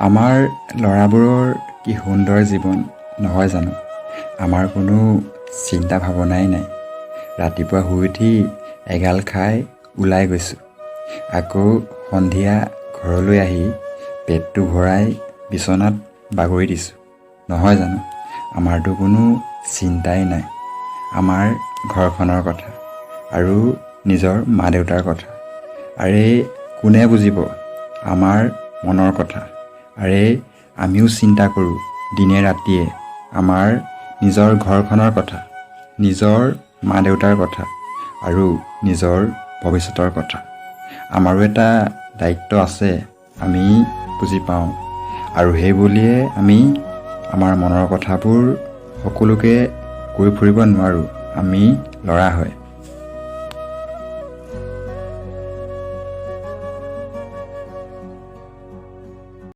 আমাৰ ল'ৰাবোৰৰ কি সুন্দৰ জীৱন, নহয় জানো? আমাৰ কোনো চিন্তা ভাৱনাই নাই। ৰাতিপুৱা শুই উঠি এগাল খাই ওলাই গৈছোঁ, আকৌ সন্ধিয়া ঘৰলৈ আহি পেটটো ভৰাই বিচনাত বাগৰি দিছোঁ, নহয় জানো? আমাৰতো কোনো চিন্তাই নাই আমাৰ ঘৰখনৰ কথা আৰু নিজৰ মা দেউতাৰ কথা। আৰে, কোনে বুজিব আমাৰ মনৰ কথা? আৰে, আমিও চিন্তা কৰোঁ দিনে ৰাতিয়ে আমাৰ নিজৰ ঘৰখনৰ কথা, নিজৰ মা দেউতাৰ কথা আৰু নিজৰ ভৱিষ্যতৰ কথা। আমাৰো এটা দায়িত্ব আছে, আমি বুজি পাওঁ। আৰু সেই বুলিয়ে আমি আমাৰ মনৰ কথাবোৰ সকলোকে কৈ ফুৰিব নোৱাৰোঁ। আমি ল'ৰা হয়।